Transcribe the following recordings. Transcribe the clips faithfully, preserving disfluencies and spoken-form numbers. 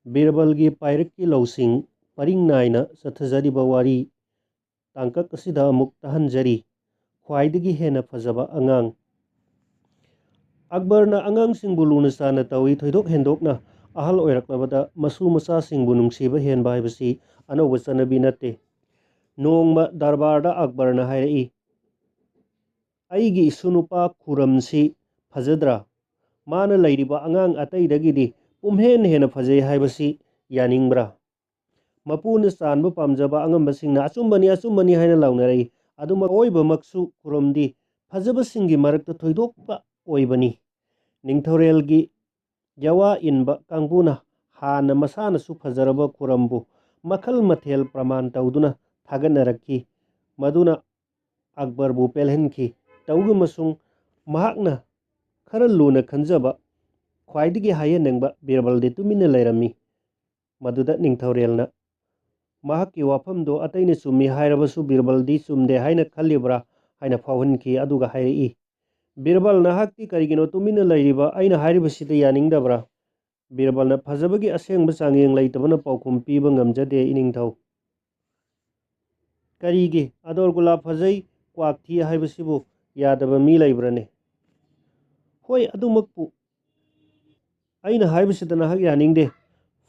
ꯕꯤꯔꯕꯜꯒꯤ ꯄꯥꯏꯔꯛꯀꯤ ꯂꯧꯁꯤꯡ ꯄꯔꯤꯡ ꯅꯥꯏꯅ ꯆꯠꯊꯖꯔꯤꯕ ꯋꯥꯔꯤ ꯇꯥꯡꯀꯛ ꯑꯁꯤꯗ ꯑꯃꯨꯛ ꯇꯥꯍꯟꯖꯔꯤ꯫ ꯈ꯭ꯋꯥꯏꯗꯒꯤ ꯍꯦꯟꯅ ꯐꯖꯕ ꯑꯉꯥꯡ꯫ ꯑꯛꯕꯔꯅ ꯑꯉꯥꯡꯁꯤꯡꯕꯨ ꯂꯨꯅ ꯆꯥꯟꯅ ꯇꯧꯏ꯫ ꯊꯣꯏꯗꯣꯛ ꯍꯦꯟꯗꯣꯛꯅ ꯑꯍꯜ ꯑꯣꯏꯔꯛꯂꯕꯗ ꯃꯁꯨ ꯃꯆꯥꯁꯤꯡꯕꯨ ꯅꯨꯡꯁꯤꯕ ꯍꯦꯟꯕ ꯍꯥꯏꯕꯁꯤ ꯑꯅꯧꯕ ꯆꯠꯅꯕꯤ ꯅꯠꯇꯦ꯫ ꯅꯣꯡꯃ ꯗꯔꯕꯥꯔꯗ ꯑꯛꯕꯔꯅ ꯍꯥꯏꯔꯛꯏ, "ꯑꯩꯒꯤ ꯏꯁꯨ ꯅꯨꯄꯥ ꯈꯨꯔꯝꯁꯤ ꯐꯖꯗ꯭ꯔꯥ? ꯃꯥꯅ ꯂꯩꯔꯤꯕ ꯑꯉꯥꯡ ꯑꯇꯩꯗꯒꯤꯗꯤ ꯄꯨꯝꯍꯦꯟ ꯍꯦꯟꯅ ꯐꯖꯩ ꯍꯥꯏꯕꯁꯤ ꯌꯥꯅꯤꯡꯕ꯭ꯔꯥ?" ꯃꯄꯨꯅ ꯆꯥꯟꯕ ꯄꯥꯝꯖꯕ ꯑꯉꯝꯕꯁꯤꯡꯅ "ꯑꯆꯨꯝꯕꯅꯤ, ꯑꯆꯨꯝꯕꯅꯤ" ꯍꯥꯏꯅ ꯂꯥꯎꯅꯔꯛꯏ꯫ ꯑꯗꯨꯃꯛ ꯑꯣꯏꯕꯃꯛꯁꯨ ꯈꯨꯔꯝꯗꯤ ꯐꯖꯕꯁꯤꯡꯒꯤ ꯃꯔꯛꯇ ꯊꯣꯏꯗꯣꯛꯄ ꯑꯣꯏꯕꯅꯤ꯫ ꯅꯤꯡꯊꯧꯔꯦꯜꯒꯤ ꯌꯥꯋꯥ ꯏꯟꯕ ꯀꯥꯡꯕꯨꯅ ꯍꯥꯟꯅ ꯃꯁꯥꯅꯁꯨ ꯐꯖꯔꯕ ꯈꯨꯔꯝꯕꯨ ꯃꯈꯜ ꯃꯊꯦꯜ ꯄ꯭ꯔꯃꯥꯟ ꯇꯧꯗꯨꯅ ꯊꯥꯒꯠꯅꯔꯛꯈꯤ꯫ ꯃꯗꯨꯅ ꯑꯛꯕꯔꯕꯨ ꯄꯦꯜꯍꯟꯈꯤ꯫ ꯇꯧꯕ ꯑꯃꯁꯨꯡ ꯃꯍꯥꯛꯅ ꯈꯔ ꯂꯨꯅ ꯈꯟꯖꯕ ꯈ꯭ꯋꯥꯏꯗꯒꯤ ꯍꯌꯦꯟꯅꯤꯡꯕ ꯕꯤꯔꯕꯜꯗꯤ ꯇꯨꯃꯤꯟꯅ ꯂꯩꯔꯝꯃꯤ꯫ ꯃꯗꯨꯗ ꯅꯤꯡꯊꯧꯔꯦꯜꯅ ꯃꯍꯥꯛꯀꯤ ꯋꯥꯐꯝꯗꯨ ꯑꯇꯩꯅ ꯆꯨꯝꯃꯤ ꯍꯥꯏꯔꯕꯁꯨ ꯕꯤꯔꯕꯜꯗꯤ ꯆꯨꯝꯗꯦ ꯍꯥꯏꯅ ꯈꯜꯂꯤꯕ꯭ꯔꯥ ꯍꯥꯏꯅ ꯐꯥꯎꯍꯟꯈꯤ, ꯑꯗꯨꯒ ꯍꯥꯏꯔꯛꯏ, "ꯕꯤꯔꯕꯜ, ꯅꯍꯥꯛꯇꯤ ꯀꯔꯤꯒꯤꯅꯣ ꯇꯨꯃꯤꯟꯅ ꯂꯩꯔꯤꯕ? ꯑꯩꯅ ꯍꯥꯏꯔꯤꯕꯁꯤꯗ ꯌꯥꯅꯤꯡꯗꯕ꯭ꯔꯥ?" ꯕꯤꯔꯕꯜꯅ ꯐꯖꯕꯒꯤ ꯑꯁꯦꯡꯕ ꯆꯥꯡꯌꯦꯡ ꯂꯩꯇꯕꯅ ꯄꯥꯎꯈꯨꯝ ꯄꯤꯕ ꯉꯝꯖꯗꯦ, ꯏꯅꯤꯡꯊꯧ꯫ ꯀꯔꯤꯒꯤ? ꯑꯗꯣꯔꯒꯨꯂꯥ ꯐꯖꯩ, ꯀ꯭ꯋꯥꯛ ꯊꯤ ꯍꯥꯏꯕꯁꯤꯕꯨ ꯌꯥꯗꯕ ꯃꯤ ꯂꯩꯕ꯭ꯔꯅꯦ? ꯍꯣꯏ, ꯑꯗꯨꯃꯛꯄꯨ ꯑꯩꯅ ꯍꯥꯏꯕꯁꯤꯗ ꯅꯍꯥꯛ ꯌꯥꯅꯤꯡꯗꯦ꯫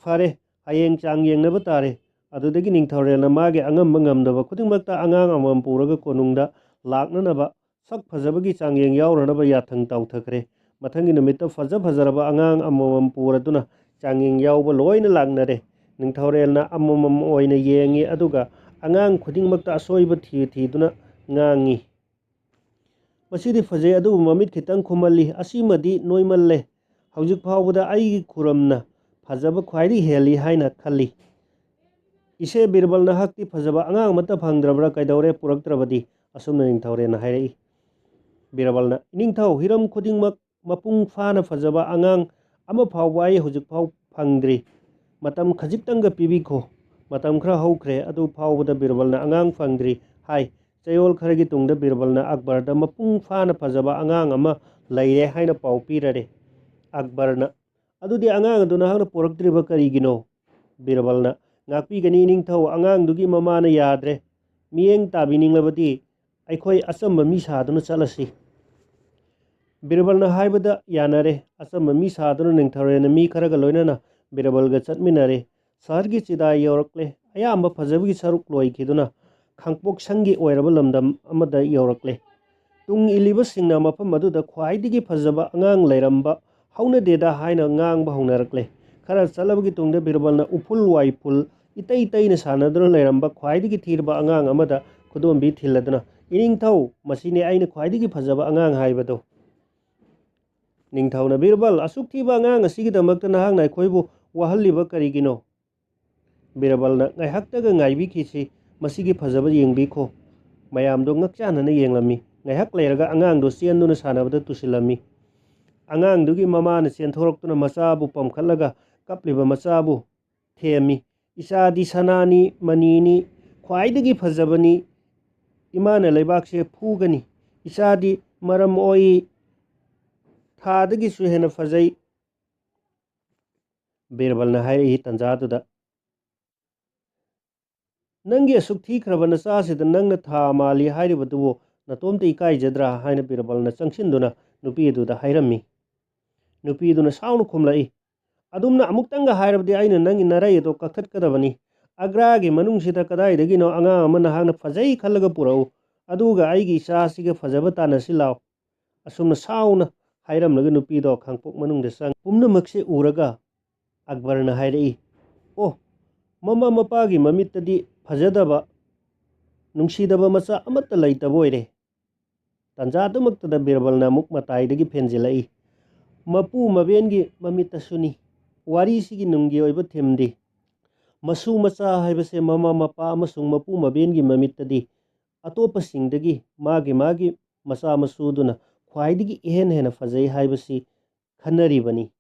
ꯐꯔꯦ, ꯍꯌꯦꯡ ꯆꯥꯡ ꯌꯦꯡꯅꯕ ꯇꯥꯔꯦ꯫ ꯑꯗꯨꯗꯒꯤ ꯅꯤꯡꯊꯧꯔꯦꯜꯅ ꯃꯥꯒꯤ ꯑꯉꯝꯕ ꯉꯝꯗꯕ ꯈꯨꯗꯤꯡꯃꯛꯇ ꯑꯉꯥꯡ ꯑꯃꯃꯝ ꯄꯨꯔꯒ ꯀꯣꯅꯨꯡꯗ ꯂꯥꯛꯅꯅꯕ, ꯁꯛ ꯐꯖꯕꯒꯤ ꯆꯥꯡꯌꯦꯡ ꯌꯥꯎꯔꯅꯕ ꯌꯥꯊꯪ ꯇꯧꯊꯈ꯭ꯔꯦ꯫ ꯃꯊꯪꯒꯤ ꯅꯨꯃꯤꯠꯇ ꯐꯖ ꯐꯖꯔꯕ ꯑꯉꯥꯡ ꯑꯃꯃꯝ ꯄꯨꯔꯗꯨꯅ ꯆꯥꯡꯌꯦꯡ ꯌꯥꯎꯕ ꯂꯣꯏꯅ ꯂꯥꯛꯅꯔꯦ꯫ ꯅꯤꯡꯊꯧꯔꯦꯜꯅ ꯑꯃꯃꯝ ꯑꯣꯏꯅ ꯌꯦꯡꯉꯤ, ꯑꯗꯨꯒ ꯑꯉꯥꯡ ꯈꯨꯗꯤꯡꯃꯛꯇ ꯑꯁꯣꯏꯕ ꯊꯤ ꯊꯤꯗꯨꯅ ꯉꯥꯡꯉꯤ, "ꯃꯁꯤꯗꯤ ꯐꯖꯩ, ꯑꯗꯨꯕꯨ ꯃꯃꯤꯠ ꯈꯤꯇꯪ ꯈꯨꯝꯍꯜꯂꯤ꯫ ꯑꯁꯤꯃꯗꯤ ꯅꯣꯏꯃꯜꯂꯦ꯫ ꯍꯧꯖꯤꯛ ꯐꯥꯎꯕꯗ ꯑꯩꯒꯤ ꯈꯨꯔꯝꯅ ꯐꯖꯕ ꯈ꯭ꯋꯥꯏꯗꯒꯤ ꯍꯦꯜꯂꯤ ꯍꯥꯏꯅ ꯈꯜꯂꯤ꯫ ꯏꯆꯦ ꯕꯤꯔꯕꯜ, ꯅꯍꯥꯛꯇꯤ ꯐꯖꯕ ꯑꯉꯥꯡ ꯑꯃꯠꯇ ꯐꯪꯗ꯭ꯔꯕ꯭ꯔꯥ? ꯀꯩꯗꯧꯔꯦ ꯄꯨꯔꯛꯇ꯭ꯔꯕꯗꯤ?" ꯑꯁꯨꯝꯅ ꯅꯤꯡꯊꯧꯔꯦꯜꯅ ꯍꯥꯏꯔꯛꯏ꯫ ꯕꯤꯔꯕꯜꯅ, "ꯏꯅꯤꯡꯊꯧ, ꯍꯤꯔꯝ ꯈꯨꯗꯤꯡꯃꯛ ꯃꯄꯨꯡ ꯐꯥꯅ ꯐꯖꯕ ꯑꯉꯥꯡ ꯑꯃ ꯐꯥꯎꯕ ꯑꯩ ꯍꯧꯖꯤꯛ ꯐꯥꯎ ꯐꯪꯗ꯭ꯔꯤ꯫ ꯃꯇꯝ ꯈꯖꯤꯛꯇꯪꯒ ꯄꯤꯕꯤꯈꯣ꯫" ꯃꯇꯝ ꯈꯔ ꯍꯧꯈ꯭ꯔꯦ꯫ ꯑꯗꯨ ꯐꯥꯎꯕꯗ ꯕꯤꯔꯕꯜꯅ ꯑꯉꯥꯡ ꯐꯪꯗ꯭ꯔꯤ ꯍꯥꯏ꯫ ꯆꯌꯣꯜ ꯈꯔꯒꯤ ꯇꯨꯡꯗ ꯕꯤꯔꯕꯜꯅ ꯑꯛꯕꯔꯗ ꯃꯄꯨꯡ ꯐꯥꯅ ꯐꯖꯕ ꯑꯉꯥꯡ ꯑꯃ ꯂꯩꯔꯦ ꯍꯥꯏꯅ ꯄꯥꯎ ꯄꯤꯔꯔꯦ꯫ ꯑꯛꯕꯔꯅ "ꯑꯗꯨꯗꯤ ꯑꯉꯥꯡ ꯑꯗꯨ ꯅꯍꯥꯛꯅ ꯄꯣꯔꯛꯇ꯭ꯔꯤꯕ ꯀꯔꯤꯒꯤꯅꯣ?" ꯕꯤꯔꯕꯜꯅ, "ꯉꯥꯛꯄꯤꯒꯅꯤ ꯏꯅꯤꯡꯊꯧ, ꯑꯉꯥꯡꯗꯨꯒꯤ ꯃꯃꯥꯅ ꯌꯥꯗ꯭ꯔꯦ꯫ ꯃꯤꯠꯌꯦꯡ ꯇꯥꯕꯤꯅꯤꯡꯂꯕꯗꯤ ꯑꯩꯈꯣꯏ ꯑꯆꯝꯕ ꯃꯤ ꯁꯥꯗꯨꯅ ꯆꯠꯂꯁꯤ꯫" ꯕꯤꯔꯕꯜꯅ ꯍꯥꯏꯕꯗ ꯌꯥꯅꯔꯦ꯫ ꯑꯆꯝꯕ ꯃꯤ ꯁꯥꯗꯨꯅ ꯅꯤꯡꯊꯧꯔꯦꯜꯅ ꯃꯤ ꯈꯔꯒ ꯂꯣꯏꯅꯅ ꯕꯤꯔꯕꯜꯒ ꯆꯠꯃꯤꯟꯅꯔꯦ꯫ ꯁꯍꯔꯒꯤ ꯆꯤꯗꯥꯏ ꯌꯧꯔꯛꯂꯦ꯫ ꯑꯌꯥꯝꯕ ꯐꯖꯕꯒꯤ ꯁꯔꯨꯛ ꯂꯣꯏꯈꯤꯗꯨꯅ ꯈꯥꯡꯄꯣꯛ ꯁꯪꯒꯤ ꯑꯣꯏꯔꯕ ꯂꯝꯗꯝ ꯑꯃꯗ ꯌꯧꯔꯛꯂꯦ꯫ ꯇꯨꯡ ꯏꯜꯂꯤꯕꯁꯤꯡꯅ ꯃꯐꯝ ꯑꯗꯨꯗ ꯈ꯭ꯋꯥꯏꯗꯒꯤ ꯐꯖꯕ ꯑꯉꯥꯡ ꯂꯩꯔꯝꯕ ꯍꯧꯅꯗꯦꯗ ꯍꯥꯏꯅ ꯉꯥꯡꯕ ꯍꯧꯅꯔꯛꯂꯦ꯫ ꯈꯔ ꯆꯠꯂꯕꯒꯤ ꯇꯨꯡꯗ ꯕꯤꯔꯕꯜꯅ ꯎꯐꯨꯜ ꯋꯥꯏꯐꯨꯜ ꯏꯇꯩ ꯇꯩꯅ ꯁꯥꯟꯅꯗꯨꯅ ꯂꯩꯔꯝꯕ ꯈ꯭ꯋꯥꯏꯗꯒꯤ ꯊꯤꯔꯕ ꯑꯉꯥꯡ ꯑꯃꯗ ꯈꯨꯗꯣꯝꯕꯤ ꯊꯤꯜꯂꯗꯨꯅ, "ꯏꯅꯤꯡꯊꯧ, ꯃꯁꯤꯅꯤ ꯑꯩꯅ ꯈ꯭ꯋꯥꯏꯗꯒꯤ ꯐꯖꯕ ꯑꯉꯥꯡ ꯍꯥꯏꯕꯗꯣ꯫" ꯅꯤꯡꯊꯧꯅ, "ꯕꯤꯔꯕꯜ, ꯑꯁꯨꯛ ꯊꯤꯕ ꯑꯉꯥꯡ ꯑꯁꯤꯒꯤꯗꯃꯛꯇ ꯅꯍꯥꯛꯅ ꯑꯩꯈꯣꯏꯕꯨ ꯋꯥꯍꯜꯂꯤꯕ ꯀꯔꯤꯒꯤꯅꯣ?" ꯕꯤꯔꯕꯜꯅ ꯉꯥꯏꯍꯥꯛꯇꯒ ꯉꯥꯏꯕꯤꯈꯤꯁꯤ, ꯃꯁꯤꯒꯤ ꯐꯖꯕ ꯌꯦꯡꯕꯤꯈꯣ꯫ ꯃꯌꯥꯝꯗꯣ ꯉꯛꯆꯥꯟꯅꯅ ꯌꯦꯡꯂꯝꯃꯤ꯫ ꯉꯥꯏꯍꯥꯛ ꯂꯩꯔꯒ ꯑꯉꯥꯡꯗꯣ ꯆꯦꯟꯗꯨꯅ ꯁꯥꯟꯅꯕꯗ ꯇꯨꯁꯤꯜꯂꯝꯃꯤ꯫ ꯑꯉꯥꯡꯗꯨꯒꯤ ꯃꯃꯥꯅ ꯆꯦꯟꯊꯣꯔꯛꯇꯨꯅ ꯃꯆꯥꯕꯨ ꯄꯝꯈꯠꯂꯒ ꯀꯞꯂꯤꯕ ꯃꯆꯥꯕꯨ ꯊꯦꯝꯃꯤ꯫ "ꯏꯆꯥꯗꯤ ꯁꯅꯥꯅꯤ, ꯃꯅꯤꯅꯤ, ꯈ꯭ꯋꯥꯏꯗꯒꯤ ꯐꯖꯕꯅꯤ꯫ ꯏꯃꯥꯅ ꯂꯩꯕꯥꯛꯁꯦ ꯐꯨꯒꯅꯤ꯫ ꯏꯆꯥꯗꯤ ꯃꯔꯝ ꯑꯣꯏ, ꯊꯥꯗꯒꯤꯁꯨ ꯍꯦꯟꯅ ꯐꯖꯩ꯫" ꯕꯤꯔꯕꯜꯅ ꯍꯥꯏꯔꯛꯏ ꯇꯟꯖꯥꯗꯨꯗ, "ꯅꯪꯒꯤ ꯑꯁꯨꯛ ꯊꯤꯈ꯭ꯔꯕ ꯅꯆꯥꯁꯤꯗ ꯅꯪꯅ ꯊꯥ ꯃꯥꯜꯂꯤ ꯍꯥꯏꯔꯤꯕꯗꯨꯕꯨ ꯅꯇꯣꯝꯇ ꯏꯀꯥꯏꯖꯗ꯭ꯔꯥ?" ꯍꯥꯏꯅ ꯕꯤꯔꯕꯜꯅ ꯆꯪꯁꯤꯟꯗꯨꯅ ꯅꯨꯄꯤ ꯑꯗꯨꯗ ꯍꯥꯏꯔꯝꯃꯤ꯫ ꯅꯨꯄꯤꯗꯨꯅ ꯁꯥꯎꯅ ꯈꯨꯝꯂꯛꯏ, "ꯑꯗꯨꯝꯅ ꯑꯃꯨꯛꯇꯪꯒ ꯍꯥꯏꯔꯕꯗꯤ ꯑꯩꯅ ꯅꯪꯒꯤ ꯅꯔꯩ ꯑꯗꯣ ꯀꯛꯊꯠꯀꯗꯕꯅꯤ꯫ ꯑꯒ꯭ꯔꯥꯒꯤ ꯃꯅꯨꯡꯁꯤꯗ ꯀꯗꯥꯏꯗꯒꯤꯅꯣ ꯑꯉꯥꯡ ꯑꯃ ꯅꯍꯥꯛꯅ ꯐꯖꯩ ꯈꯜꯂꯒ ꯄꯨꯔꯛꯎ, ꯑꯗꯨꯒ ꯑꯩꯒꯤ ꯏꯆꯥꯁꯤꯒ ꯐꯖꯕ ꯇꯥꯟꯅꯁꯤ ꯂꯥꯎ꯫" ꯑꯁꯨꯝꯅ ꯁꯥꯎꯅ ꯍꯥꯏꯔꯝꯂꯒ ꯅꯨꯄꯤꯗꯣ ꯈꯥꯡꯄꯣꯛ ꯃꯅꯨꯡꯗ ꯆꯪ-, ꯄꯨꯝꯅꯃꯛꯁꯦ ꯎꯔꯒ ꯑꯛꯕꯔꯅ ꯍꯥꯏꯔꯛꯏ, "ꯑꯣ, ꯃꯃꯥ ꯃꯄꯥꯒꯤ ꯃꯃꯤꯠꯇꯗꯤ ꯐꯖꯗꯕ, ꯅꯨꯡꯁꯤꯗꯕ ꯃꯆꯥ ꯑꯃꯠꯇ ꯂꯩꯇꯕ ꯑꯣꯏꯔꯦ꯫" ꯇꯥꯟꯖꯥꯗꯨꯃꯛꯇꯗ ꯕꯤꯔꯕꯜꯅ ꯑꯃꯨꯛ ꯃꯇꯥꯏꯗꯒꯤ ꯐꯦꯟꯖꯤꯜꯂꯛꯏ, "ꯃꯄꯨ ꯃꯕꯦꯟꯒꯤ ꯃꯃꯤꯠꯇꯁꯨꯅꯤ꯫ ꯋꯥꯔꯤꯁꯤꯒꯤ ꯅꯨꯡꯒꯤ ꯑꯣꯏꯕ ꯊꯤꯝꯗꯤ ꯃꯁꯨ ꯃꯆꯥ ꯍꯥꯏꯕꯁꯦ ꯃꯃꯥ ꯃꯄꯥ ꯑꯃꯁꯨꯡ ꯃꯄꯨ ꯃꯕꯦꯟꯒꯤ ꯃꯃꯤꯠꯇꯗꯤ ꯑꯇꯣꯞꯄꯁꯤꯡꯗꯒꯤ ꯃꯥꯒꯤ ꯃꯥꯒꯤ ꯃꯆꯥ ꯃꯁꯨꯗꯨꯅ ꯈ꯭ꯋꯥꯏꯗꯒꯤ ꯏꯍꯦꯟ ꯍꯦꯟꯅ ꯐꯖꯩ ꯍꯥꯏꯕꯁꯤ ꯈꯟꯅꯔꯤꯕꯅꯤ꯫